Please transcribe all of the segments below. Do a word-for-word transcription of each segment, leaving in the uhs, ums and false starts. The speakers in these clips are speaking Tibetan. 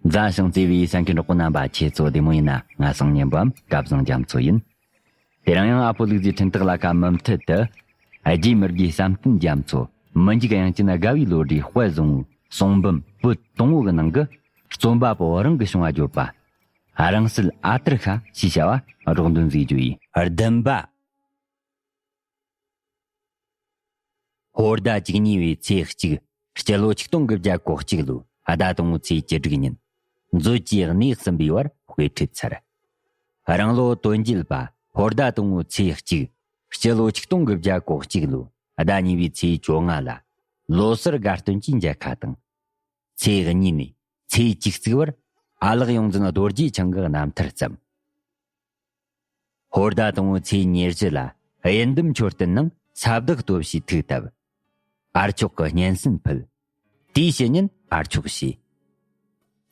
མཛའ་ཞིང་བརྩེ་བའི་གསན་མཁན་གྲོགས་པོ་རྣམ་པ། ཁྱེད་ཚོ་བདེ་མོ་ཡིན་ན། ང་སང་ཉན་པའམ་སྐལ་བཟང་རྒྱ་མཚོ་ཡིན། དེ་རིང་ཡང་ཨ་ཕོ་ལུག་རྫིའི་འཕྲིན་སྟེགས་ལ་ཁ་མུ་མཐུད་དུ། རྒྱའི་མི་དགེ་བསམ་གཏན་རྒྱ་མཚོ། མི་འཇིགས་དབྱངས་ཅན་དགའ་བའི་ལོ་རྒྱུས་དཔལ་བཟང་བོའི་གསུང་འབུམ་པོད་དང་པོ་གི་ནང་གི། རྩོམ་པ་པོ་རང་གི་བྱུང་བ་བརྗོད་པ། རང་སྲིད་ཨ་ཏར་ཤ་ཞེས་བྱ་བ་སྒྲོག་འདོན་མཛད་རྒྱུ་ཡིན། བདུན་པ། ཧོར་ཟླ་བཅུ་གཉིས་པའི་ཚེས་གཅིག། སྤྱི་ལོ་ཆིག་སྟོང་དགུ་བརྒྱ་གོ་གཅིག་ལོའི་ཟླ་དང་པོའི་ཚེས་བཅུ་དྲུག་ཉིན། མཛོད་ཀྱི་གནས་གསུམ་པའི་བར་དཔེ་ཁྲིད་ཚར། རང་ལོ་དོན་བརྒྱད་པ་ཧོར་ཟླ་དང་པོའི་ཚེས་གཅིག། སྤྱི་ལོ་ཆིག་སྟོང་དགུ་བརྒྱ་གོ་གཅིག་ལོའི་ཟླ་གཉིས་པའི་ཚེས་བཅོ་ལྔ་ལ། ལོ་སར་དགའ་སྟོན་གྱི་མཇལ་ཁ་དང་། ཚེས་གཉིས་ནས་ཚེས་བཅུ་གཅིག་བར་ཨ་ལགས་ཡོངས་འཛིན་རྡོ་རྗེ་འཆང་གི་རྣམ་ཐར་བརྩམས། ཧོར་ཟླ་དང་པོའི་ཚེས་ཉེར་བཞི་ལ་དབྱེན་ལྡན་མཆོད་རྟེན་ནང་ས་བདག་སྟོབས་ཞེས་ཐུགས་བཏབ། ཨར་ཆོག་གི་སྙན་སེན་ཕུལ། དེའི་ཕྱི་ཉིན་ཨར་ཆོག་བྱས།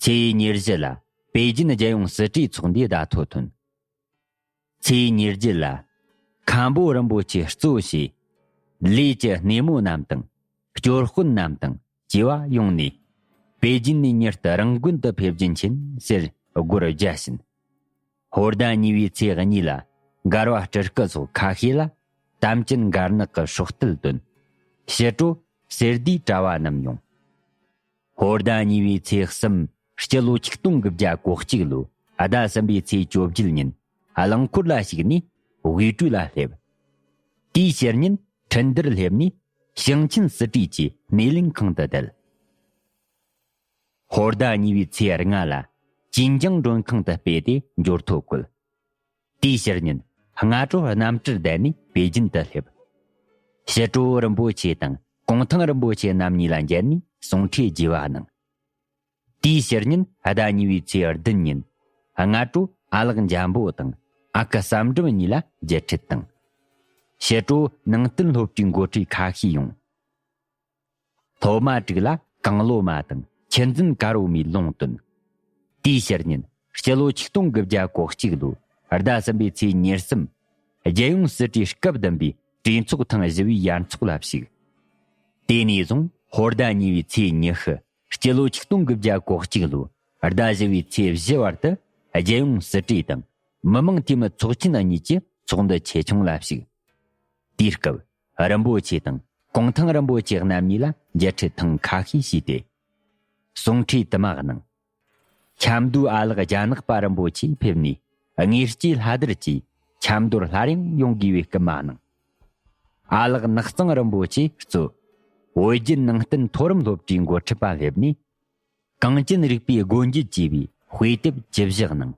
ཚེས་ཉེར་བཞི་ལ་པེ་ཅིན་རྒྱལ་ཡོངས་སྲིད་གྲོས་ཚོགས་འདུའི་བརྡ་ཐོ་ཐོན། ཚེས་ཉེར་བརྒྱད་ལ་མཁན་པོ་རིན་པོ་ཆེ་གཙོ་བྱས། ལས་ཀྱི་སྣེ་མོ་རྣམས་དང་། སྐྱོར་དཔོན་རྣམས་དང་བཅས་པ་ཡོང་ནས། པེ་ཅིན་ནས་མྱུར་དུ་རང་དགོན་དུ་ཕེབས་རྒྱུ་མཁྱེན་ཟེར་སྒོར་བརྒྱ་བྱིན། ཧོར་ཟླ་གཉིས་པའི་ཚེས་གཉིས་ལ་མགར་བ་སྤྲུལ་སྐུ་སོགས་ཁ་ཤས་ལ་དམ་ཅན་མགར་ནག་གི་སྲོག་གཏད་བཏོན། ཕྱི་དྲོ་གསེར་ལྡེའི་གྲྭ་བ་རྣམས་ཡོང་། ཧོར་ཟླ་གཉིས་པའི་ཚེས་གསུམ། སྤྱི་ལོ་ཆིག་སྟོང་དགུ་བརྒྱ་གོ་གཅིག་ལོའི་ཟླ་གསུམ་པའི་ཚེས་བཅོ་བརྒྱད་ཉིན་རླངས་འཁོར་ལ་ཞུགས་ནས་དབུས་གྲོས་ལ་སླེབས། དེའི་ཕྱི་ཉིན་ཁྲིན་ཏུར་སླེབས་ནས་ཞིང་ཆེན་སྲིད་གྲོས་ཀྱི་སྣེ་ལེན་ཁང་དུ་བསྡད། ཧོར་ཟླ་གཉིས་པའི་ཚེས་ལྔ་ལ་ཅིན་ཅང་མགྲོན་ཁང་དུ་སྤོས་ཏེ་འབྱོར་ཐོ་བཀོད། དེའི་ཕྱི་ཉིན་སྔ་དྲོ་གནམ་གྲུར་བསྡད་ནས་པེ་ཅིན་དུ་སླེབས། ཕྱི་དྲོ་རིན་པོ་ཆེ་དང་གུང་ཐང་རིན་པོ་ཆེ་རྣམ་གཉིས་ལ་མཇལ་ནས་གསུང་འཕྲོས་རྒྱས་པ་གནང་། དེའི་ཕྱི་ཉིན་ཟླ་གཉིས་པའི་ཚེས་བདུན་ཉིན། སྔ་དྲོ་ཨ་ལགས་འཇམ་པོ་དང་ཨ་ཁུ་བསམ་འགྲུབ་གཉིས་ལ་མཇལ་འཕྲད་དང་། ཕྱི་དྲོ་ནང་བསྟན་སློབ་གྲྭའི་འགོ་ཁྲིད་ཁ་ཤས་ཡོང་། སློབ་མ་དྲུག་ལ་གང་བློ་མ་དང་ཆུ་འཛིན་དཀར་བོ་མའི་ལུང་བསྟན། དེའི་ཕྱི་ཉིན་སྤྱི་ལོ་ཆིག་སྟོང་དགུ་བརྒྱ་གོ་གཅིག་ལོའི་ཟླ་གསུམ་པའི་ཚེས་ཉེར་གསུམ། རྒྱལ་ཡོངས་སྲིད་གྲོས་སྐབས་བདུན་པའི་གྲོས་ཚོགས་ཐེངས་བཞི་པའི་ཡར་འཚོགས་ལ་ཞུགས། དེ་ནས་བཟུང་ཧོར་ཟླ་གཉིས་པའི་ཚེས་ཉི་ཤུ། སྤྱི་ལོ་ཆིག་སྟོང་དགུ་བརྒྱ་གོ་གཅིག་ལོའི་ཟླ་བཞི་པའི་ཚེས་བཞི་བར་དུ་རྒྱལ་ཡོངས་སྲིད་གྲོས་དང་མི་དམངས་འཐུས་མི་ཚོགས་ཆེན་གཉིས་ཀྱི་ཚོགས་འདུ་ཆེ་ཆུང་ལ་ཞུགས། དེའི་སྐབས་རིན་པོ་ཆེ་དང་གུང་ཐང་རིན་པོ་ཆེ་རྣམ་གཉིས་ལ་མཇལ་འཕྲད་ཐེངས་ཁ་ཤས་བྱས་ཏེ། གསུང་འཕྲོས་དུ་མ་གནང་། ཆབ་མདོའི་ཨ་ལགས་རྒྱ་ནག་པ་རིན་པོ་ཆེ་ཕེབས་ནས་དངོས་སྐྱེས་ལྷ་དར་གྱིས་ཆབ་མདོར་སླར་ཡང་ཡོང་དགོས་པའི་སྐུལ་མ་གནང་། ཨ་ལགས་ནག་གཙང་རིན་པོ་ཆེ་གཙོས་བོད་བརྒྱུད་ནང་བསྟན་མཐོ་རིམ་སློབ་གྲྭའི་འགོ་ཁྲིད་པ་སླེབས་ནས། གངས་ཅན་རིག་པའི་སྒོ་འབྱེད་ཅེས་པའི་དཔེ་དེབ་ཅི་བཞག་གནང་།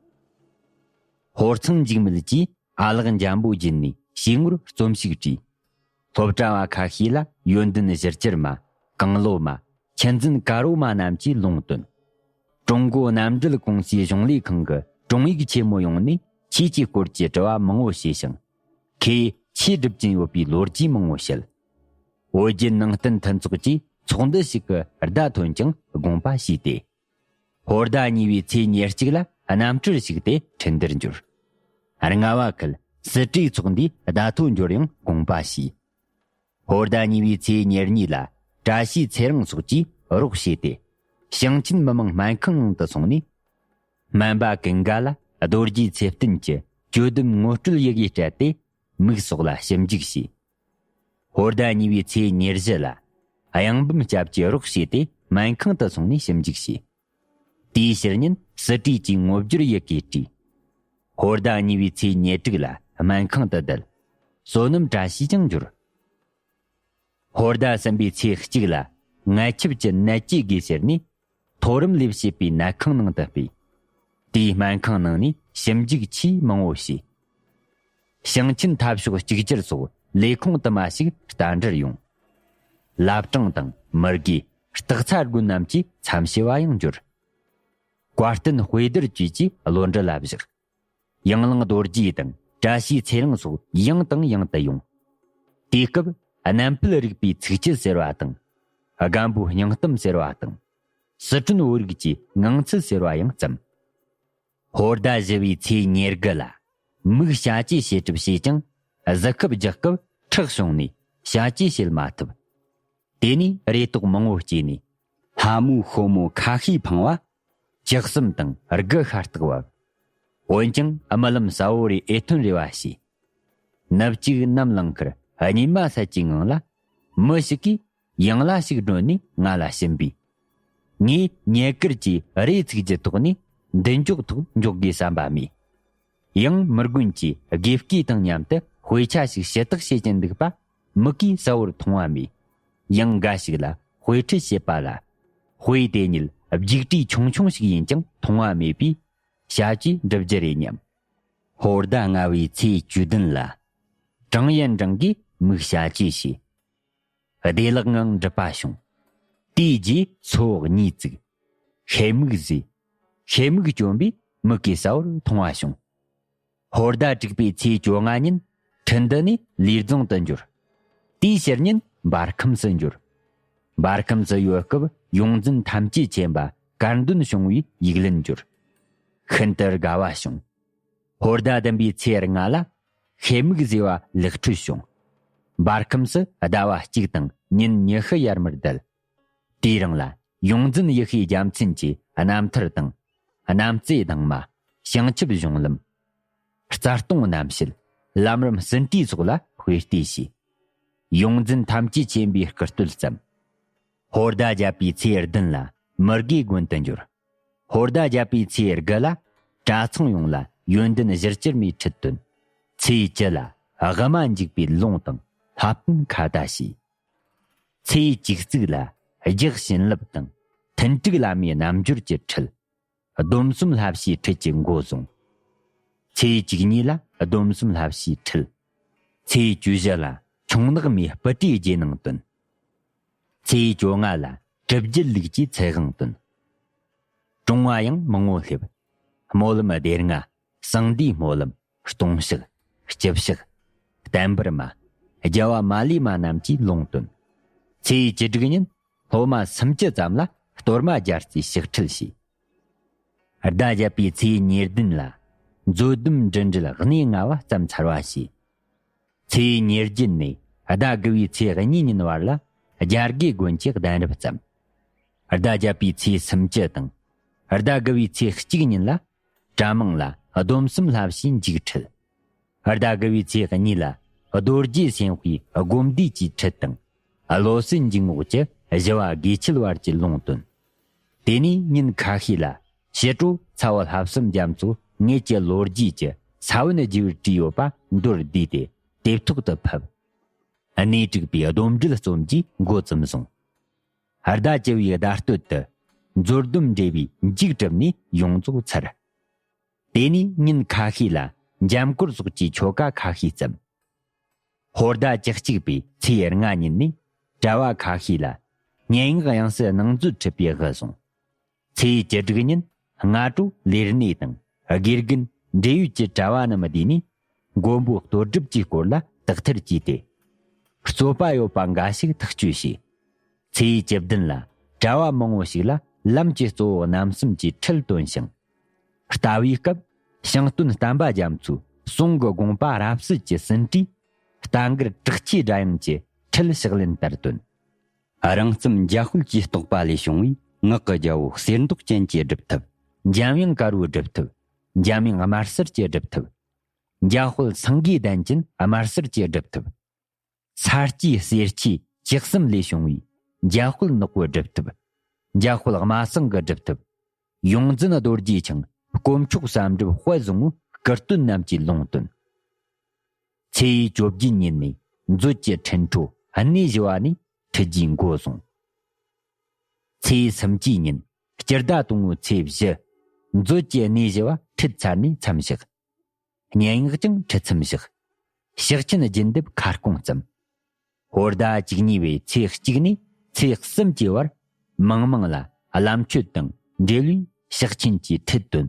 ཧོར་ཚང་འཇིགས་མེད་ཀྱིས་ཨ་ལགས་འཇམ་པོ་བརྒྱུད་ནས་ཞེ་ངོར་རྩོམ་ཞིག་བྲིས། སློབ་གྲྭ་བ་ཁ་ཤས་ལ་ཡོན་ཏན་བཞི་བཅུར་མ། གང་བློ་མ། ཆུ་འཛིན་དཀར་བོ་མ་རྣམས་ཀྱིས་ལུང་བསྟན། ཀྲུང་གོ་མནའ་འབྲེལ་ཀུང་སིའི་གཞུང་ལས་ཁང་གི་དྲུང་ཡིག་ཆེན་མོ་ཡོང་ནས་ཆོས་ཀྱི་སྐོར་གྱི་དྲི་བ་མང་བོ་བྱས་ཤིང་། ཁོས་ཆོས་སྒྲུབ་ཀྱིན་ཡོད་པའི་ལོ་རྒྱུས་མང་བོ་བཤད། བོད་བརྒྱུད་ནང་བསྟན་མཐུན་ཚོགས་ཀྱིས་ཚོགས་འདུ་ཞིག་གི་བརྡ་ཐོན་ཀྱང་དགོངས་པ་ཞུས་ཏེ། ཧོར་ཟླ་གཉིས་པའི་ཚེས་ཉེར་གཅིག་ལ་གནམ་གྲུར་ཞུགས་ཏེ་ཁྲིན་ཏུར་འབྱོར། རྔ་བ་ཁུལ་སྲིད་གྲོས་ཚོགས་འདུའི་བརྡ་ཐོ་འབྱོར་ཡང་དགོངས་པ་ཞུས། ཧོར་ཟླ་གཉིས་པའི་ཚེས་ཉེར་གཉིས་ལ་བཀྲ་ཤིས་ཚེ་རིང་སོགས་ཀྱིས་རོགས་བྱས་ཏེ། ཞིང་ཆེན་མི་དམངས་སྨན་ཁང་ནང་དུ་སོང་ནས། སྨན་པ་ཀུན་དགའ་ལ་རྡོ་རྗེ་ཚེ་བརྟན་གྱི་གྱོད་དུམ་ངོ་སྤྲོད་ཡི་གེ་སྤྲད་དེ་མིག་སོགས་ལ་ཞིབ་འཇུག་བྱས། ཧོར་ཟླ་གཉིས་པའི་ཚེས་ཉེར་བཞི་ལ་གཡང་འབུམ་སྐྱབས་ཀྱིས་རོགས་བྱས་ཏེ་སྨན་ཁང་དུ་སོང་ནས་ཞིབ་འཇུག་བྱས། དེའི་ཕྱི་ཉིན་སྲིད་གྲོས་ཀྱིས་ངོ་བསྒྱུར་ཡི་གེ་བྲིས། ཧོར་ཟླ་གཉིས་པའི་ཚེས་ཉེར་དྲུག་ལ་སྨན་ཁང་དུ་བསྡད། བསོད་ནམས་བཀྲ་ཤིས་ཀྱང་འབྱོར། ཧོར་ཟླ་གསུམ་པའི་ཚེས་གཅིག་ལ་མངལ་ཆུབ་ཀྱི་ནད་ཀྱི་དགོས་ཟེར་ནས། མཐོ་རིམ་ལས་བྱེད་པའི་ནད་ཁང་ནང་དུ་སྤོས། དེའི་སྨན་ཁང་ནང་ནས་ཞིབ་འཇུག་ཆེས་མང་བོ་བྱས། ཞིང་ཆེན་འཐབ་ཕྱོགས་གཅིག་གྱུར་སོགས་ལས་ཁུངས་དུ་མ་ཞིག་བསྟར་འབྲིར་ཡོང་། བླ་བྲང་དང་མི་དགེ། སྟག་ཚང་དགོན་རྣམས་ཀྱི་མཚམས་བྱེ་བ་ཡང་འབྱོར། བཀའ་བསྟན་དཔེ་སྡེར་བཅས་ཀྱི་བློ་འདྲི་ལ་བཞག། ཡང་གླིང་རྡོ་རྗེ་དང་བཀྲ་ཤིས་ཚེ་རིང་སོགས་ཡང་དང་ཡང་དུ་ཡོང་། དེ་སྐབས་རྣམ་སྤུལ་རིག་པའི་ཚིགས་བཅད་ཟེར་བ་དང་། སྒམ་པོའི་སྙིང་གཏམ་ཟེར་བ་དང་། སི་ཁྲོན་བོད་རིགས་ཀྱི་ངང་ཚུལ་ཟེར་བ་ཡང་བརྩམས། ཧོར་ཟླ་བཞི་བའི་ཚེས་ཉེར་དགུ་ལ་མིག་བྱ་བཅད་བྱེད་གྲབས་བྱས་ཀྱང་། གཟུགས་ཁབ་རྒྱག་སྐབས་ཁྲག་བྱུང་ནས་བྱ་བཅད་བྱེད་མ་ཐུབ། དེ་ནས་རེ་དོགས་མང་བོ་སྐྱེས་ནས། ལྷ་མོའི་ཤོ་མོ་ཁ་ཤས་འཕངས་པ། ལྕགས་ཟམ་དང་དགུ་ཤ་སྟག་བབས། འོན་ཀྱང་རྨི་ལམ་གསལ་བོ་རེ་འོས་ཐོན་རེ་བ་བྱས། ནུབ་གཅིག་ནམ་ལངས་ཁར་ཉི་མ་ཤར་གྱི་ངང་ལ། མི་ཞིག་གིས་ཡང་ལ་ཞིག་སྒྲོན་ནས་ང་ལ་བྱིན་པས། ངས་ཉེ་དཀར་གྱི་རེ་ཚིག་གི་ཐོག་ནས་མདུན་ཅོག་ཐོག་འཇོག་དགོས་བསམ་པ་མེད། ཡང་མི་རྒན་གྱིས་དགེ་བསྐོས་དང་མཉམ་དུ་དཔེ་ཆ་ཞིག་ཞུ་དག་བྱེད་ཀྱིན་འདུག་པ་མིག་གིས་གསལ་བོར་མཐོང་བ་མེད། ཡང་འགའ་ཞིག་ལ་དཔེ་ཁྲིད་བྱེད་པ་ལ། དཔེ་དེ་ཉིད་རྒྱུགས་སྤྲོད་ཆུང་ཆུང་ཞིག་ཡིན་ཀྱང་མཐོང་བ་མེད་པས། བྱ་བྱེད་འགྲུབ་རྒྱུ་རེད་སྙམ། ཧོར་ཟླ་ལྔ་བའི་ཚེས་བཅུ་བདུན་ལ། ཀྲང་ཡན་ཀྲང་གིས་མིག་བྱ་བྱེད་བྱས། བདེ་བླག་ངང་འགྲུབ་པ་བྱུང་། དེའི་རྗེས་སོ་གཉིས་བཙུགས། ཤེལ་མིག་བཟོས། ཤེལ་མིག་གྱོན་པས་མིག་གིས་གསལ་བོར་མཐོང་བ་བྱུང་། ཧོར་ཟླ་དྲུག་པའི་ཚེས་བཅོ་ལྔ་ཉིན་ཁྲིན་ཏུ་ནས་ལུས་རྫོང་དུ་འབྱོར། དེའི་ཕྱི་ཉིན་འབར་ཁམས་སུ་འབྱོར། འབར་ཁམས་སུ་ཡོད་སྐབས་ཡོངས་འཛིན་ཐམས་ཅད་མཁྱེན་པ་དཀར་འདོན་བྱུང་བའི་ཡིག་ལན་བསྒྱུར། ཤིན་ཏུ་དགའ་བ་བྱུང་། ཧོར་ཟླ་བདུན་པའི་ཚེས་ལྔ་ལ་ཤེལ་མིག་བཟོས་པ་ལེགས་འཕྲོད་བྱུང་། འབར་ཁམས་སུ་ཟླ་བ་གཅིག་དང་ཉིན་ཉི་ཤུ་ཡར་མར་བསྡད། དེའི་རིང་ལ་ཡོངས་འཛིན་ཡེ་ཤེས་རྒྱལ་མཚན་གྱིས་རྣམ་ཐར་དང་། གནམ་རྩེ་གདིང་མ། བྱང་ཆུབ་གཞུང་ལམ། རྩ་ལྟུང་རྣམ་བཤད། ལམ་རིམ་ཟིན་བྲིས་སོགས་ལ་དཔེ་ལྟས་བྱས། ཡོངས་འཛིན་ཐམས་ཅད་མཁྱེན་པའི་སྐུ་སྟོད་བརྩམས། ཧོར་ཟླ་བརྒྱད་པའི་ཚེས་བདུན་ལ་མི་དགེ་དགོན་དུ་འབྱོར། ཧོར་ཟླ་བརྒྱད་པའི་ཚེས་དགུ་ལ་གྲྭ་ཚང་ཡོངས་ལ་ཡོན་ཏན་ཞིབ་བསྐྱར་མའི་ཁྲིད་བཏོན། ཚེས་བཅུ་ལ་དབུ་མ་འཇུག་པའི་ལུང་དང་བསླབ་སྟོན་ཁ་བརྡ་བྱས། ཚེས་བཅུ་གཅིག་ལ་རྒྱག་བྱིན་རླབས་དང་མཐུན་དྲུག་བླ་མའི་རྣལ་འབྱོར་གྱི་ཁྲིད། སྡོམ་གསུམ་བསླབ་བྱའི་ཁྲིད་ཀྱི་འགོ་བཟུང་། ཚེས་བཅུ་གཉིས་ལ་སྡོམ་གསུམ་བསླབ་བྱའི་ཁྲིད། ཚེས་བཅུ་བཞི་ལ་ཁྱུང་ནག་མའི་སྤུ་གྲིའི་རྗེས་གནང་བཏོན། ཚེས་བཅོ་ལྔ་ལ་གྲུབ་རྒྱལ་ལུགས་ཀྱི་ཚེ་དབང་བཏོན། གྲོང་བ་ཡང་མང་བོ་སླེབས། སྨོན་ལམ་སྡེ་ལྔ། གསང་འདུས་སྨོན་ལམ། ལྟུང་བཤགས། སྤྱི་བཤགས། བསྟན་པར་མ། རྒྱལ་བ་མ་ལས་མ་རྣམས་ཀྱིས་ལུང་བསྟན། ཚེས་བཅུ་དྲུག་ཉིན་སློབ་མ་སུམ་ཅུ་ཙམ་ལ་གཏོར་མ་སྦྱར་ཏེ་ཕྱག་ཁྲིད་བྱས། ཟླ་བརྒྱད་པའི་ཚེས་ཉེར་བདུན་ལ་མཛོད་བསྡོམས་འབྲུ་འགྲེལ་གནས་ལྔ་བ་བརྩམས་ཚར་བ་བྱས། ཚེས་ཉེར་བརྒྱད་ནས་ཟླ་དགུ་བའི་ཚེས་གཉིས་ཉིན་བར་ལ་རྒྱ་དགེ་དགོན་གྱི་གདན་རབས་བརྩམས། ཟླ་བརྒྱད་པའི་ཚེས་སུམ་ཅུ་དང་ཟླ་དགུ་བའི་ཚེས་གཅིག་ཉིན་ལ་གྲྭ་མང་ལ་སྡོམ་གསུམ་བསླབ་བྱའི་མཇུག་ཁྲིད། ཟླ་དགུ་བའི་ཚེས་གཉིས་ལ་རྡོ་རྗེ་སེམས་དཔའི་སྒོམ་བཟླས་ཀྱི་ཁྲིད་དང་། བློ་གསལ་འཇུག་ངོགས་ཀྱི་བཞི་བ་དགེ་ཆེ་བར་གྱི་ལུང་བསྟན། དེ་ནས་ཉིན་ཁ་ཤས་ལ་ཞི་ཁྲོ་ཚ་བོ་བསླབ་གསུམ་རྒྱ་མཚོ་ངེད་ཀྱི་ལོ་རྒྱུས་ཀྱི་ས་བོན་རྒྱས་པར་བྲིས་ཡོད་པ་མདོར་བསྡུས་ཏེ་དེབ་ཐོག་ཏུ་ཕབ། གནས་དྲུག་པའི་སྡོམ་འགྲེལ་རྩོམ་གྱི་འགོ་བརྩམས་སོང་། ཟླ་བཅུ་བའི་ཟླ་སྟོད་དུ་མཛོད་བསྡོམས་འབྲེལ་བའི་མཇུག་གྲུབ་ནས་ཡོངས་རྫོགས་ཚར། དེ་ནས་ཉིན་ཁ་ཤས་ལ་འཇམ་སྐོར་སོགས་ཀྱི་ཆོ་ག་ཁ་ཤས་བརྩམས། ཧོར་ཟླ་བཅུ་གཅིག་པའི་ཚེས་ལྔ་ཉིན་ནས་གྲྭ་བ་ཁ་ཤས་ལ་སྙན་ངག་དབྱངས་གསལ་ནང་མཛོད་ཁྲིད་པའི་དབུ་བཟུང་། ཚེས་བཅུ་དྲུག་ཉིན་སྔ་དྲོ་ལས་སྣེ་དང་དགེ་རྒན་འབྲེལ་ཡོད་ཀྱི་གྲྭ་བ་རྣམས་བསྡུས་ནས་མགོན་པོ་གཏོར་སྒྲུབ་ཀྱི་སྐོར་ལ་དག་ཐེར་བགྱིས་ཏེ། རྩོད་པ་ཡོད་པ་འགའ་ཞིག་ཐག་གཅོད་བྱས། ཚེས་བཅུ་བདུན་ལ་གྲྭ་བ་མང་བོ་ཞིག་ལ་ལམ་གྱི་གཙོ་བོ་རྣམ་གསུམ་གྱི་ཁྲིད་བཏོན་ཞིང་། ལྟ་བའི་སྐབས་ཞིང་སྟོན་བསྟན་པ་རྒྱ་མཚོའི་གསུང་གི་དགོངས་པ་རབ་གསལ་གྱི་ཟིན་བྲིས། རྟ་མགར་དྲག་ཆེ་སྒྲ་དབྱངས་ཀྱི་ཁྲིད་ཕྱག་ལེན་ལྟར་བཏོན། རང་རྩོམ་འཇམ་དཔལ་གྱི་རྟོགས་པ་ལས་བྱུང་བའི་ངག་གི་རྒྱལ་པོ་གསེར་མདོག་ཅན་གྱི་སྒྲུབ་ཐབས། འཇམ་དབྱངས་དཀར་པོའི་སྒྲུབ་ཐབས། འཇམ་དབྱངས་དམར་སེར་གྱི་སྒྲུབ་ཐབས། འཇམ་དཔལ་སེང་གེའི་གདན་ཅན་དམར་སེར་གྱི་སྒྲུབ་ཐབས། ས་སྐྱའི་གསེར་ཁྱིའི་ལྕགས་ཟམ་ལས་བྱུང་བའི་འཇམ་དཔལ་ནག་པོའི་སྒྲུབ་ཐབས། འཇམ་དཔལ་སྨྲ་སེང་གི་སྒྲུབ་ཐབས། ཡོངས་འཛིན་རྡོ་རྗེ་འཆང་དཀོན་མཆོག་བསམ་གྲུབ་དཔལ་བཟང་པོའི་སྐུ་སྟོད་རྣམས་ཀྱི་ལུང་བསྟན། ཚེས་བཅོ་བརྒྱད་ཉིན་ནས་མཛོད་ཀྱི་ཁྲིད་འཕྲོ་གནས་བཞི་བ་ནས་ཁྲིད་རྒྱུའི་འགོ་བཟུང་། ཚེས་སུམ་ཅུའི་ཉིན་སྤྱི་ཟླ་དང་པོའི་ཚེས་བཞི། མཛོད་ཀྱི་གནས་བཞི་བ་ཁྲིད་ཚར་ནས་མཚམས་བཞག། སྙན་ངག་ཀྱང་ཁྲིད་མཚམས་བཞག། ཕྱག་ཆེན་རྒྱུན་འདེབས་ཁ་སྐོང་བརྩམས། ཧོར་ཟླ་བཅུ་གཉིས་པའི་ཚེས་གཅིག་ནས་ཚེས་གསུམ་གྱི་བར་མང་མང་ལ་བླ་མཆོད་དང་འབྲེལ་བའི་ཕྱག་ཆེན་གྱི་ཁྲིད་བཏོན།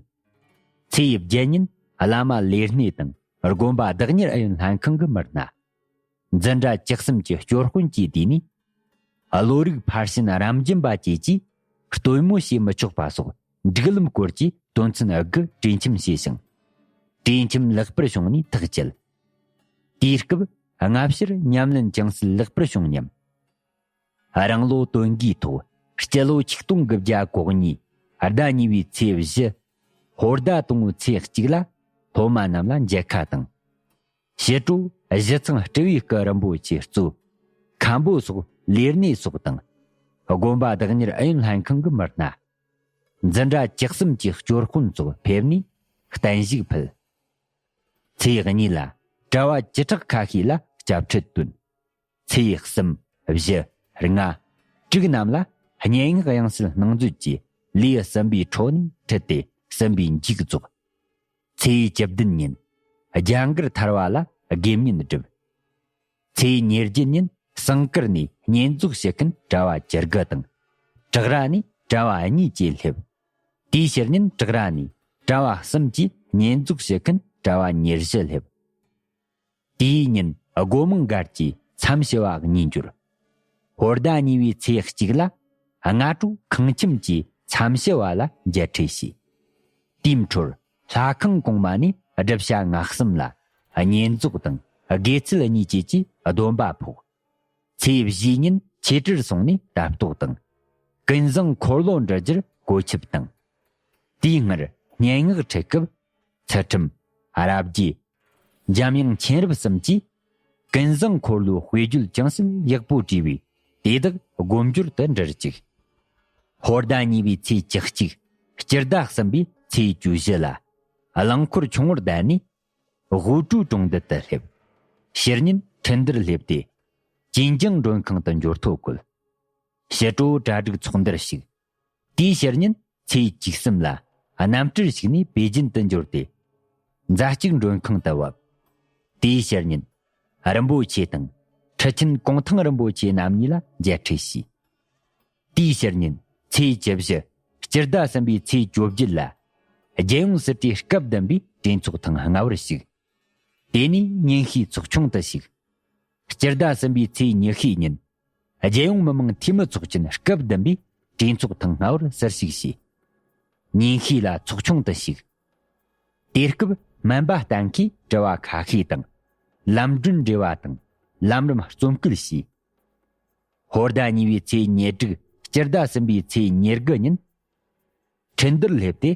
ཚེས་བརྒྱད་ཉིན་བླ་མ་ལས་སྣེ་དང་དགོན་པ་བདག་གཉེར་ཨུ་ཡོན་ལྷན་ཁང་གི་མི་སྣ། འཛིན་གྲྭ་བཅུ་གསུམ་གྱི་སྐྱོར་དཔོན་གྱིས་བསྡུས་ནས། བློ་རིག་ཕར་ཕྱིན་རབ་འབྱམས་པ་བཅས་ཀྱིས་སྟོན་མོ་བྱེད་མི་ཆོག་པ་སོགས་སྒྲིག་ལམ་སྐོར་གྱི་དོན་ཚན་དགུ་གྲོས་འཆམ་བྱས་ཤིང་། གྲོས་འཆམ་ལེགས་པར་བྱུང་ནས་ཐག་བཅད། དེའི་སྐབས་སྔ་ཕྱིར་ཉམས་ལེན་ཅུང་ཟད་ལེགས་པར་བྱུང་སྙམ། རང་ལོ་དོན་དགུའི་ཐོག་སྤྱི་ལོ་ཆིག་སྟོང་དགུ་བརྒྱ་གོ་གཉིས་ ཟླ་གཉིས་པའི་ཚེས་བཞི། ཧོར་ཟླ་དང་པོའི་ཚེས་གཅིག་ལ་སློབ་མ་རྣམས་ལ་མཇལ་ཁ་དང་། ཕྱི་དྲོ་གཞི་ཚང་སྤྲུལ་བའི་སྐུ་རིན་པོ་ཆེ་གཙོས་མཁན་པོ་སོགས་ལས་སྣེ་སོགས་དང་། དགོན་པ་བདག་གཉེར་ཨུ་ཡོན་ལྷན་ཁང་གི་མི་སྣ། འཛིན་གྲྭ་བཅུ་གསུམ་གྱི་སྐྱོར་དཔོན་སོགས་ཕེབས་ནས་བརྟན་བཞུགས་ཕུལ། ཚེས་གཉིས་ལ་གྲྭ་བ་བཅུ་ཕྲག་ཁ་ཤས་ལ་སྐྱབས་འཁྲིད་བཏོན། ཚེས་གསུམ། བཞི། ལྔ། དྲུག་རྣམས་ལ་སྙན་ངག་དབྱངས་གསལ་སྣང་མཛོད་ཀྱི་ལེའུ་གསུམ་པའི་འཕྲོ་ནས་ཁྲིད་དེ་གསུམ་པའི་མཇུག་རྫོགས། ཚེས་བཅུ་བདུན་ཉིན་རྒྱ་གར་ཐར་བ་ལ་དགེ་བསྙེན་བསྒྲུབས། ཚེས་ཉེར་བརྒྱད་ཉིན་ཟངས་དཀར་ནས་བསྙེན་རྫོགས་ཞུ་མཁན་གྲྭ་བ་བཅུ་དགུ་དང་། བྲག་ར་ནས་གྲྭ་བ་གཉིས་བཅས་སླེབས། དེའི་ཕྱིར་ཉིན་བྲག་ར་ནས་གྲྭ་བ་གསུམ་གྱིས་བསྙེན་རྫོགས་ཞུ་མཁན་གྲྭ་བ་ཉེར་བཞི་སླེབས། དེའི་ཉིན་སྒོ་མང་སྒར་གྱི་མཚམས་ཞུ་བ་གཉིས་འབྱོར། ཧོར་ཟླ་གཉིས་པའི་ཚེས་གཅིག་ལ་སྔ་དྲོ་ཁང་ཁྱིམ་གྱི་མཚམས་ཞུ་བ་ལ་མཇལ་འཕྲད་བྱས། དེའི་འཕྲོར་ལྷ་ཁང་གོང་མ་ནས་སྒྲུབ་བྱ་ལྔ་གསུམ་ལ་བསྙེན་རྫོགས་དང་དགེ་ཚུལ་གཉིས་བཅས་ཀྱི་སྡོམ་པ་ཕོག། ཚེས་བཞིའི་ཉིན་ཆོས་ཁྲིར་སོང་ནས་ལྟ་རྟོག་དང་། ཀུན་བཟང་འཁོར་ལོ་འདྲི་རྒྱུར་བཀོད་ཁྱབ་དང་། དེའི་སྔར་སྙན་ངག་ཁྲིད་སྐབས་ཚུལ་ཁྲིམས། རབ་རྒྱས། འཇམ་དབྱངས་མཁྱེན་རབ་གསུམ་གྱིས་ཀུན་བཟང་འཁོར་ལོའི་དཔེ་བརྗོད་ཅུང་ཟད་ཡག་པོ་བྲིས་པས་དེ་དག་དགོངས་འགྱུར་དུ་འདྲིར་བཅུག། ཧོར་ཟླ་གཉིས་པའི་ཚེས་བཅུ་གཅིག། སྤྱི་ཟླ་གསུམ་པའི་ཚེས་བཅུ་བཞི་ལ་རླངས་འཁོར་ཆུང་ངུར་བསྡད་ནས་ཧུའུ་ཀྲུའུ་གྲོང་རྡལ་དུ་སླེབས། ཕྱི་ཉིན་ཁྲིན་ཏུར་སླེབས་ཏེ་ཅིན་ཅང་མགྲོན་ཁང་དུ་འབྱོར་ཐོ་བཀོད། ཕྱི་དྲོ་གྲ་སྒྲིག་ཚོགས་འདུར་ཞུགས། དེའི་ཕྱིར་ཉིན་ཚེས་བཅུ་གསུམ་ལ་གནམ་གྲུར་ཞུགས་ནས་པེ་ཅིན་དུ་འབྱོར་ཏེ། མཛའ་གཅུགས་མགྲོན་ཁང་དུ་བབས། དེའི་ཕྱིར་ཉིན་རིན་པོ་ཆེ་དང་ཁྲི་ཆེན་གུང་ཐང་རིན་པོ་ཆེ་རྣམ་གཉིས་ལ་མཇལ་འཕྲད་བྱས། དེའི་ཕྱིར་ཉིན་ཚེས་བཅུ་བཞི། སྤྱི་ཟླ་གསུམ་པའི་ཚེས་བཅོ་བརྒྱད་ལ་རྒྱལ་ཡོངས་སྲིད་གྲོས་སྐབས་བདུན་པའི་གྲོས་ཚོགས་ཐེངས་ལྔ་པར་ཞུགས། དེ་ནས་ཉིན་ཤས་ཚོགས་ཆུང་དུ་ཞུགས། སྤྱི་ཟླ་གསུམ་པའི་ཚེས་ཉི་ཤུའི་ཉིན། རྒྱལ་ཡོངས་མི་དམངས་འཐུས་མི་ཚོགས་ཆེན་སྐབས་བདུན་པའི་གྲོས་ཚོགས་ཐེངས་ལྔ་པར་ཟུར་ཞུགས་བྱས། ཉིན་ཤས་ལ་ཚོགས་ཆུང་དུ་ཞུགས། དེ་སྐབས་སྨན་པ་གཏན་འཁེལ་དྲི་བ་ཁ་ཤས་དང་། ལམ་གྲོན་འབྲེལ་བ་དང་ལམ་རིམ་རྩོམ་སྐུལ་བྱས། ཧོར་ཟླ་གཉིས་པའི་ཚེས་ཉེར་དྲུག། སྤྱི་ཟླ་གསུམ་པའི་ཚེས་ཉེར་དགུ་ཉིན། ཁྲིན་ཏུར་སླེབས་ཏེ་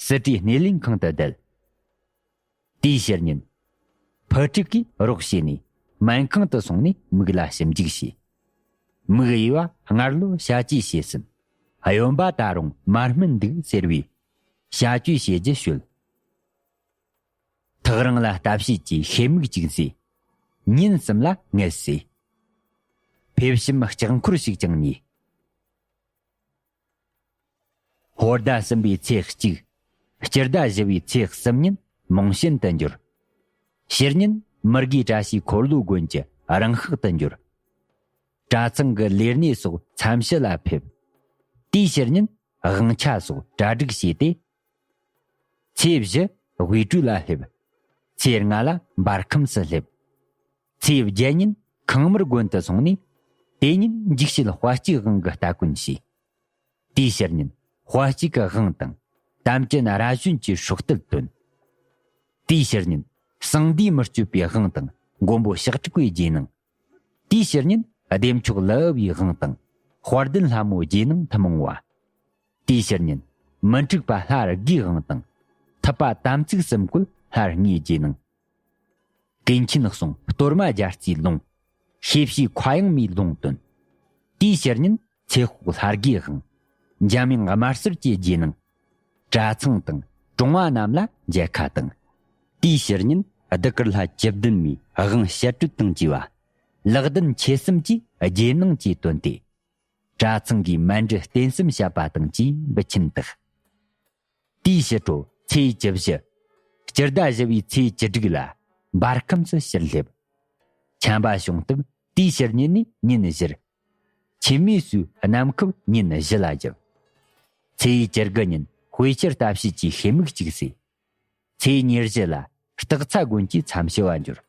སྲིད་གྲོས་སྣེ་ལེན་ཁང་དུ་བསྡད། དེའི་ཕྱིར་ཉིན། ཕུ་ཁྲིག་གིས་རོགས་བྱས་ནས་སྨན་ཁང་དུ་སོང་ནས་མིག་ལ་ཞིབ་འཇུག་བྱས། མིག་གཡས་པ་སྔར་ལོ་བྱ་བཅོས་བྱས་ཟིན། གཡོན་པ་ད་རུང་མར་སྨིན་འདུག་ཟེར་བས། བྱ་བཅོས་བྱེད་རྒྱུ་ཞུས། ཐག་རིང་ལ་ལྟ་བྱེད་ཀྱི་ཤེལ་མིག་ཅིག་བཟོས། ཉིན་གསུམ་ལ་ངལ་གསོས། ཕེབས་བྱམས་ལྕགས་འཁོར་ཞིག་ཀྱང་ཉོས། ཧོར་ཟླ་གསུམ་པའི་ཚེས་གཅིག། སྤྱི་ཟླ་བཞི་པའི་ཚེས་གསུམ་ཉིན་མོང་ཤན་དུ་འབྱོར། ཕྱི་ཉིན་མི་དགེའི་བཀྲ་ཤིས་འཁོར་ལོའི་དགོན་གྱི་རང་ཤག་ཏུ་འབྱོར། གྲྭ་ཚང་གི་ལས་སྣེ་སོགས་མཚམས་ཞུ་ལ་ཕེབས། དེའི་ཕྱིར་ཉིན་དབང་ཆ་སོགས་གྲ་སྒྲིག་བྱས་ཏེ། ཚེས་བཞི་དབུས་གྲོས་ལ་སླེབས། ཚེས་ལྔ་ལ་འབར་ཁམས་སུ་སླེབས། ཚེས་བརྒྱད་ཉིན་ཁང་དམར་དགོན་དུ་སོང་ནས། དེ་ཉིན་འཇིགས་བྱེད་དཔའ་སྤྱུགས་དབང་གི་སྟ་གོན་བྱས། དེའི་ཕྱིར་ཉིན་དཔའ་སྤྱུགས་ཀྱི་དབང་དང་། དམ་ཅན་ར་ཞོན་གྱི་སྲོག་གཏད་བཏོན། དེའི་ཕྱིར་ཉིན་གསང་བདེ་མི་བསྐྱོད་པའི་དབང་དང་མགོན་པོ་ཕྱག་དྲུག་པའི་རྗེས་གནང་། དེའི་ཕྱིར་ཉིན་བདེ་མཆོག་ལི་ཨུ་བའི་དབང་དང་། དཔལ་ལྡན་ལྷ་མོའི་རྗེས་གནང་ཐུན་མོང་བ། དེའི་ཕྱིར་ཉིན་མི་འཁྲུགས་པ་ལྷ་དགུའི་དབང་དང་། ཐུབ་པ་དམ་ཚིག་གསུམ་བཀོད་ལྷ་ལྔའི་རྗེས་གནང་། ཀུན་མཁྱེན་གསུང་གཏོར་མ་རྒྱལ་རྩེའི་ལུང་། ཤེས་བྱའི་མཁའ་དབྱིངས་མའི་ལུང་བཏོན། དེའི་ཕྱིར་ཉིན་ཚེ་དཔོག་ལྷ་དགུའི་དབང་། འཇམ་དབྱངས་དམར་སེར་གྱི་རྗེས་གནང་། གྲྭ་ཚང་དང་གྲོང་བ་རྣམས་ལ་མཇལ་ཁ་དང་། དེའི་ཕྱིར་ཉིན་གདུགས་དཀར་ལྷ་བཅུ་བདུན་མའི་དབང་བཤད་སྲོལ་དང་བཅས་པ། ལག་ལྡན་ཆོས་གསུམ་གྱི་རྗེས་གནང་བཅས་བཏོན་ཏེ། གྲྭ་ཚང་གིས་མཎྜལ་རྟེན་གསུམ་བཤད་པ་དང་བཅས་འབུལ་ཆེན་བཏགས། དེའི་ཕྱི་དྲོ་ཚེས་བཅུ་བཞི། སྤྱི་ཟླ་བཞི་པའི་ཚེས་བཅུ་དྲུག་ལ་འབར་ཁམས་སུ་ཕྱིར་སླེབས། ཆམ་པ་བྱུང་སྟབས་དེའི་ཕྱིར་ཉིན་ནས་ཉིན་བཞིར། ཆེན་མོའི་སྲོལ་གནམ་ཁུབ་ཉིན་བཞི་ལ་བརྒྱབ། ཚེས་བཅུ་དགུ་ཉིན་དཔེ་ཆར་ལྟ་བྱེད་ཀྱི་ཤེལ་མིག་ཅིག་བཟོས། ཚེས་ཉེར་བཞི་ལ་སྟག་ཚ་དགོན་གྱི་མཚམས་ཞུ་བ་འབྱོར།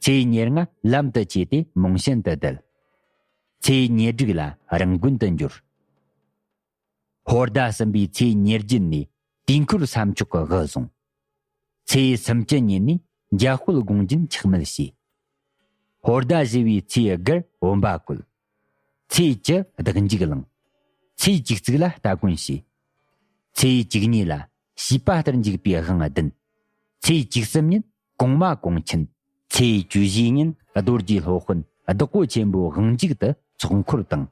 ཚེས་ཉེར་ལྔ་ལམ་དུ་བཅས་ཏེ་མོང་ཤན་དུ་བསྡད། ཚེས་ཉེར་དྲུག་ལ་རང་དགོན་དུ་འབྱོར། ཧོར་ཟླ་གསུམ་པའི་ཚེས་ཉེར་བརྒྱད་ནས་དུས་འཁོར་ས་མཆོག་གི་དབུ་བཟུང་། ཚེས་སུམ་ཅུ་ཉིན་ནས་འཇམ་དཔལ་དགོངས་རྒྱན་ཆག་མེད་བྱས། ཧོར་ཟླ་བཞི་པའི་ཚེས་དགུར་བུམ་པ་བཀོད། ཚེས་བཅུ་བདག་འཇུག་བླངས། ཚེས་བཅུ་གཅིག་ལ་སྟ་གོན་བྱས། ཚེས་བཅུ་གཉིས་ལ་བྱིས་པ་ལྟར་འཇུག་པའི་དབང་བདུན། ཚེས་བཅུ་གསུམ་ཉིན་གོང་མ་གོང་ཆེན། ཚེས་བཅུ་བཞི་ཉིན་རྡོ་རྗེ་སློབ་དཔོན་བདག་པོ་ཆེན་པོའི་དབང་འཇུག་ཏུ་ཚོགས་འཁོར་དང་།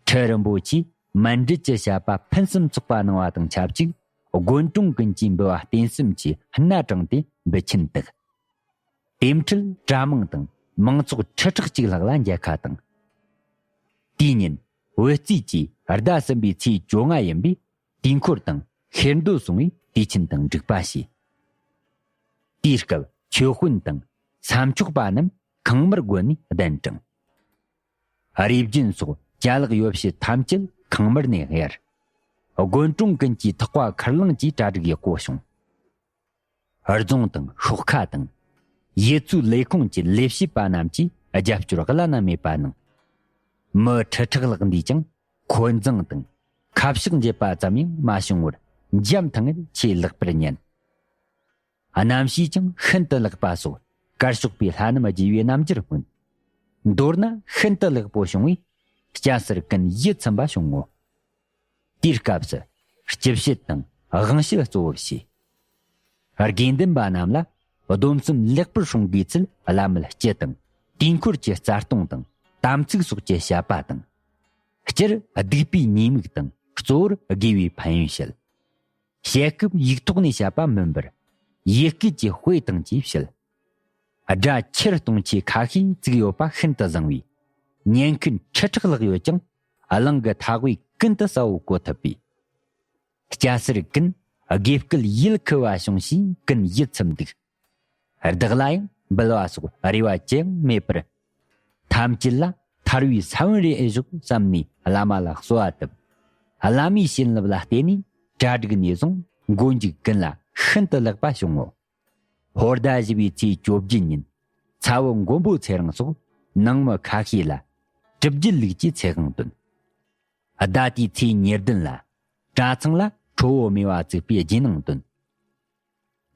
ཁྲི་རིན་པོ་ཆེས་མཎྜལ་གྱི་བཤད་པ་ཕུན་སུམ་ཚོགས་པ་གནང་བ་དང་ཆབས་ཅིག་དགོན་གྲོང་ཀུན་གྱིས་འབུལ་བ་རྟེན་གསུམ་གྱི་སྣ་དྲངས་ཏེ་འབུལ་ཆེན་བཏུགས། དེ་འཕྲལ་གྲྭ་མང་དང་མང་ཚོགས་ཁྲི་ཕྲག་གཅིག་ལྷག་ལ་མཇལ་ཁ་དང་། དེའི་ཉིན་བོད་རྩིས་ཀྱི་ཟླ་གསུམ་པའི་ཚེས་བཅོ་ལྔ་ཡིན་པས་དུས་འཁོར་དང་ཤེར་འདོད་སོང་བས་དུས་ཆེན་དང་འགྲིག་པ་བྱས། དེའི་སྐབས་ཆོས་དཔོན་དང་ས་མཆོག་པ་རྣམས་ཁང་མར་བགོས་ནས་གདན་དྲངས། རས་རྒྱུན་སོགས་ཅ་ལག་ཡོ་བྱད་ཐམས་ཅད་ཁང་མར་ནས་གཡར། དགོན་གྲོང་ཀུན་གྱི་ཐག་པ་ཁར་ལངས་ཀྱིས་གྲ་སྒྲིག་ཡག་པོ་བྱུང་། རྫོང་དང་ཤོག་ཁ་དང་། ཡུལ་ཚོའི་ལས་ཁུངས་ཀྱི་ལས་བྱེད་པ་རྣམས་ཀྱིས་རྒྱབ་སྐྱོར་བླ་ན་མེད་པ་གནང་། མི་ཁྲི་ཕྲག་ལྷག་འདིས་ཀྱང་འཁོན་འཛིང་དང་ཁ་བཤགས་འབྱེད་པ་ཙམ་ཡང་མ་བྱུང་བར་འཇམ་ཐང་ངེར་ཆེས་ལེགས་པར་ཉན། གནམ་གཤིས་ཀྱང་ཤིན་ཏུ་ལེགས་པ་སོགས་དཀར་ཕྱོགས་པའི་ལྷ་རྣམས་རྒྱས་པའི་རྣམ་འགྱུར་མངོན། མདོར་ན་ཤིན་ཏུ་ལེགས་པོ་བྱུང་བས་སྐྱ་སེར་ཀུན་ཡིད་ཚིམ་པ་བྱུང་ངོ་། དེའི་སྐབས་སུ་སྤྱི་བཤད་དང་དབང་བཤད་གཙོ་བོར་བྱས། དགེ་འདུན་པ་རྣམས་ལ་སྡོམ་གསུམ་ལེགས་པར་སྲུང་དགོས་ཚུལ་བླ་མེད་སྤྱི་དང་དུས་འཁོར་གྱི་རྩ་ལྟུང་དང་དམ་ཚིག་སོགས་ཀྱི་བཤད་པ་དང་། སྤྱིར་སྡིག་པའི་ཉེས་དམིགས་དང་གཙོ་བོར་དགེ་བའི་ཕན་ཡོན་བཤད། བཤད་སྐབས་ཡིག་ཐོག་ནས་བཤད་པ་མིན་པར་ཡིད་སྐད་ཀྱི་དཔེ་དང་བཅས་བཤད། སྒྲ་ཆེར་གཏོང་ཆེད་ཁ་ཤས་བཙུགས་ཡོད་པ་ཤིན་ཏུ་བཟང་བས། ཉན་མཁན་ཁྲི་ཕྲག་ལྷག་ཡོད་ཀྱང་གླིང་གི་མཐའ་དབུས་ཀུན་ཏུ་གསལ་བོ་གོ་ཐུབ་པས། སྐྱ་སེར་ཀུན་དགེ་སྐུལ་ཡིད་ཁུ་བ་བྱུང་ཞེས་ཀུན་ཡིད་ཚིམ་འདུག་བདག་ལ་ཡང་འབུལ་བ་སོགས་རེ་བ་ཅི་ཡང་མེད་པར། ཐམས་ཅད་ལ་ཐར་བའི་ས་བོན་རེ་ཨེ་བཞག་བསམ་ནས་བླ་མ་ལ་གསོལ་བ་བཏབ། བླ་མའི་བྱིན་རླབས་ལ་བརྟེན་ནས་གྲ་སྒྲིག་ནས་བཟུང་མགོ་མཇུག་ཀུན་ལ་ཤིན་ཏུ་ལེགས་པ་བྱུང་ངོ་། ཧོར་ཟླ་བཞི་པའི་ཚེས་བཅོ་བརྒྱད་ཉིན་ཚ་བོ་མགོན་པོ་ཚེ་རིང་སོགས་ནང་མི་ཁ་ཤས་ལ་གྲུབ་རྒྱུད་ལུགས་ཀྱི་ཚེ་དབང་བཏོན། ཟླ་དེའི་ཚེས་ཉེར་བདུན་ལ་གྲྭ་ཚང་ལ་ཁྲོ་བོ་མེ་བ་བཙུགས་པའི་རྗེས་གནང་བཏོན།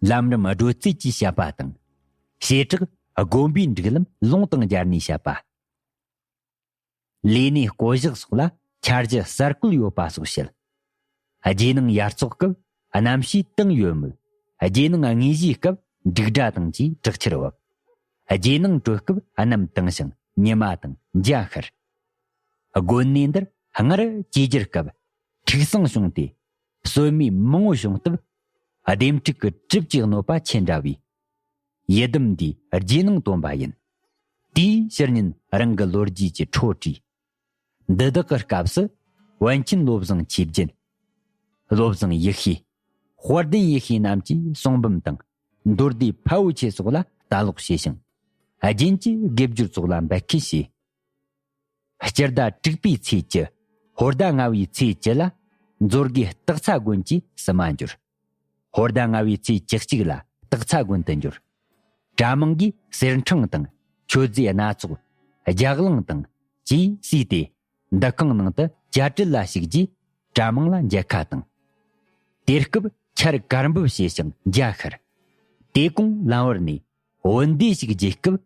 ལམ་རིམ་སྒྲོལ་རྩེད་ཀྱི་བཤད་པ་དང་། བྱེ་བྲག་དགོན་པའི་སྒྲིག་ལམ་ལུང་དང་སྦྱར་ནས་བཤད་པ། ལས་གནས་བསྐོ་གཞག་སོགས་ལ་འཆར་གཞི་གསར་བཀོད་ཡོད་པ་སོགས་བཤད། རྗེས་གནང་ཡར་ཚོགས་སྐབས་གནམ་གཤིས་དྭངས་ཡོད་མོད། རྗེས་གནང་དངོས་གཞིའི་སྐབས་འབྲུག་སྒྲ་དང་བཅས་དྲག་ཆར་བབས། རྗེས་གནང་གྲོལ་སྐབས་གནམ་དྭངས་ཤིང་ཉི་མ་དང་འཇའ་ཤར། དགོན་གནས་འདིར་སྔར་བཅོས་བསྒྱུར་སྐབས་འཁྲུག་ཟིང་བྱུང་སྟེ། གསོད་མེད་མང་བོ་བྱུང་སྟབས། ལྡེམ་ཕྲུག་གི་གྲིབ་ཀྱི་གནོད་པ་ཆེ་འདྲ་བས། ཡི་དམ་འདིའི་རྗེས་གནང་བཏོན་པ་ཡིན། དེའི་ཕྱིར་ཉིན་རང་གི་ལོ་རྒྱུས་ཀྱི་འཕྲོ་བྲིས། འདི་དག་གི་སྐབས་སུ་པཎ་ཆེན་བློ་བཟང་ཆོས་རྒྱན། བློ་བཟང་ཡེ་ཤེས། དཔལ་ལྡན་ཡེ་ཤེས་རྣམས་ཀྱིས་གསུང་འབུམ་དང་མདོ་སྡེ་འཕར་བོ་ཆེ་སོགས་ལ་ལྟ་ཀློག་བྱས་ཤིང་། རྒྱན་གྱི་དགེ་སྦྱོར་སོགས་ལ་འབད་ཁུལ་བྱས། སྤྱི་ཟླ་དྲུག་པའི་ཚེས་བཅུ། ཧོར་ཟླ་ལྔ་བའི་ཚེས་བཅུ་ལ་མཛོད་དགེ་སྟག་ཚང་དགོན་གྱི་བསུ་མ་འབྱོར། ཧོར་ཟླ་ལྔ་བའི་ཚེས་བཅུ་གཅིག་ལ་སྟག་ཚང་དགོན་དུ་འབྱོར། གྲྭ་མང་གིས་གསེར་ཕྲེང་དང་མཆོད་རྫས་སྣ་ཚོགས། ལྗགས་ལང་དང་བཅས་བསུས་ཏེ། འདུ་ཁང་ནང་དུ་གྱ་སྤྲུལ་ལ་ཞུགས་རྗེས་གྲྭ་མང་ལ་མཇལ་ཁ་དང་། དེ་སྐབས་ཆར་དཀར་འབེབས་བྱས་ཤིང་འཇའ་ཤར། དེ་གོང་ལམ་བར་ནས་བུ་འདི་ཞིག་རྒྱས་སྐབས།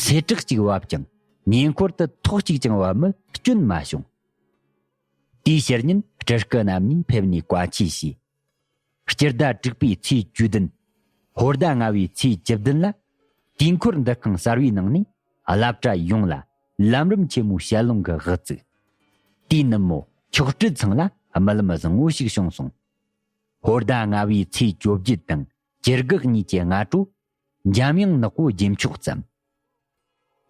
སེར་བྲག་ཅིག་བབས་ཀྱང་ཉེ་འཁོར་དུ་ཐོག་གཅིག་ཀྱང་བབས་མི་སྐྱོན་མ་བྱུང་། དེའི་ཕྱིར་ཉིན་སྤྲུལ་སྐུ་རྣམ་གཉིས་ཕེབས་ནས་བཀའ་ཆོས་བྱས། སྤྱི་ཟླ་དྲུག་པའི་ཚེས་བཅུ་བདུན། ཧོར་ཟླ་ལྔ་བའི་ཚེས་བཅུ་བདུན་ལ་དུས་འཁོར་འདུ་ཁང་གསར་བའི་ནང་ནས་བླ་གྲྭ་ཡོངས་ལ་ལམ་རིམ་ཆེན་མོའི་ཞལ་ལུང་གི་དབུ་བཙུགས། དེའི་ནུབ་མོ་མཆོག་སྤྲུལ་ཚང་ལ་རྨི་ལམ་བཟང་བོ་ཞིག་བྱུང་སོང་། ཧོར་ཟླ་ལྔ་བའི་ཚེས་བཅོ་བརྒྱད་དང་བཅུ་དགུ་གཉིས་ཀྱི་སྔ་དྲོ། འཇམ་དབྱངས་ནག་པོ་རྗེས་མཆོག་བརྩམས།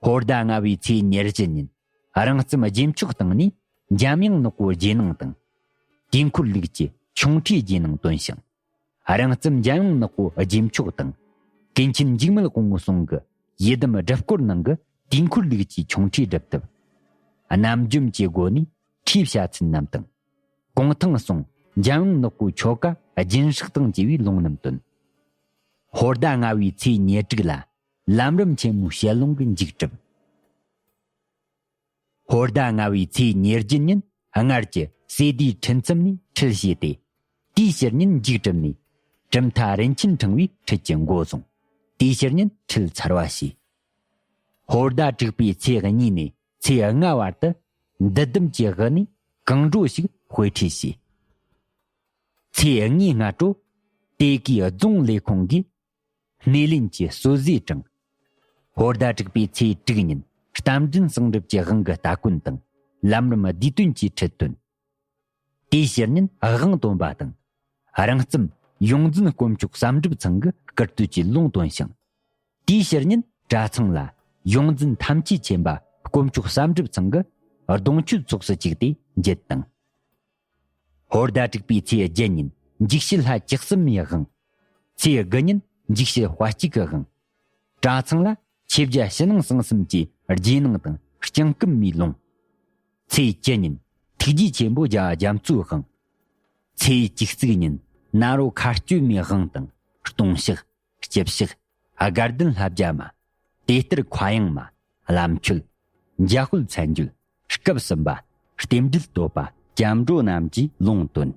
ཧོར་ཟླ་ལྔ་བའི་ཚེས་ཉེར་བཞི་ཉིན་རང་བརྩམས་རྗེས་མཆོག་བཏང་ནས་འཇམ་དབྱངས་ནག་པོ་རྗེས་གནང་དང་། དུས་འཁོར་ལུགས་ཀྱི་ཆོ་འཕྲུལ་རྗེས་གནང་བཏོན་ཞིང་། རང་བརྩམས་འཇམ་དབྱངས་ནག་པོ་རྗེས་མཆོག་དང་། ཀུན་མཁྱེན་འཇིགས་མེད་དབང་མོ་ཟུང་གི་ཡི་དམ་སྒྲུབ་སྐོར་ནང་གི་དུས་འཁོར་ལུགས་ཀྱི་ཆོ་འཕྲུལ་སྒྲུབ་ཐབས། རྣམ་འཇོམས་ཀྱི་སྒོ་ནས་ཁྲིད་བྱ་ཚུལ་རྣམས་དང་། གུང་ཐང་གསུང་འཇམ་དབྱངས་ནག་པོའི་ཆོ་ག་རྒྱུན་བསྲེགས་དང་བཅས་པའི་ལུང་རྣམས་བཏོན། ཧོར་ཟླ་ལྔ་བའི་ཚེས་ཉེར་དྲུག་ལ་ལམ་རིམ་ཆེན་མོའི་ཞལ་ལུང་གི་མཇུག་གྲུབ། ཧོར་ཟླ་ལྔ་བའི་ཚེས་ཉེར་བརྒྱད་ཉིན་སྔར་གྱི་སེ་ལྡེའི་ཁྲི་མཚམས་ནས་ཁྲིད་བྱས་ཏེ། དེའི་ཕྱིར་ཉིན་མཇུག་གྲུབ་ནས་གྲུབ་མཐའ་རིན་ཆེན་ཕྲེང་བའི་ཁྲིད་ཀྱི་འགོ་བཟུང་། དེའི་ཕྱིར་ཉིན་ཁྲིད་ཚར་བ་བྱས། ཧོར་ཟླ་དྲུག་པའི་ཚེས་གཉིས་ནས་ཚེས་ལྔ་བར་དུ་འདུལ་སྡོམ་གྱི་དབུ་ནས་གང་དྲོ་ཞིག་དཔེ་ཁྲིད་བྱས། ཚེས་ལྔའི་སྔ་དྲོ། དེ་གའི་རྫོང་ལས་ཁུངས་ཀྱིས་སྣེ་ལེན་གྱི་གསོལ་ཟས་དྲངས། ཧོར་ཟླ་དྲུག་པའི་ཚེས་དྲུག་ཉིན་རྟ་མགྲིན་གསང་སྒྲུབ་ཀྱི་དབང་གི་སྟ་གོན་དང་ལམ་རིམ་བསྡུས་དོན་གྱི་ཁྲིད་སྟོན། དེའི་ཕྱི་ཉིན་དབང་སྟོན་པ་དང་། རང་བཙན་ཡོངས་འཛིན་དཀོན་མཆོག་བསམ་གྲུབ་ཚང་གི་སྐུ་བསྟོད་ཀྱི་ལུང་བཏོན་ཞིང་། དེའི་ཕྱི་ཉིན་གྲྭ་ཚང་ལ་ཡོངས་འཛིན་ཐམས་ཅད་མཁྱེན་པ་དཀོན་མཆོག་བསམ་གྲུབ་ཚང་གི་གདུང་མཆོད་ཚོགས་སུ་བཅུག་སྟེ་འགྱེད་དང་། ཧོར་ཟླ་དྲུག་པའི་ཚེས་བརྒྱད་ཉིན་འཇིགས་བྱེད་ལྷ་བཅུ་གསུམ་མའི་དབང་། ཚེས་དགུ་ཉིན་འཇིགས་བྱེད་དཔའ་གཅིག་གི་དབང་། གྲྭ་ཚང་ལ་ཆོས་རྒྱལ་ཕྱི་ནང་གསང་གསུམ་གྱི་རྗེས་གནང་དང་སྐྱིན་སྐུད་མའི་ལུང་། ཚེས་བཅུ་ཉིན་ཐུགས་རྗེ་ཆེན་པོ་རྒྱལ་བ་རྒྱ་མཚོའི་དབང་། ཚེས་བཅུ་གཅིག་ཉིན་ནཱ་རོ་མཁའ་སྤྱོད་མའི་དབང་དང་ལྟུང་བཤགས། སྤྱི་བཤགས། དགའ་ལྡན་ལྷ་བརྒྱ་མ། དེ་ལྟར་མཁའ་དབྱིངས་མ། བླ་མཆོད། འཇམ་དཔལ་མཚན་བརྗོད། སྐབས་གསུམ་པ། རྟེན་འབྲེལ་བསྟོད་པ། སྐྱབས་འགྲོ་རྣམས་ཀྱི་ལུང་བཏོན།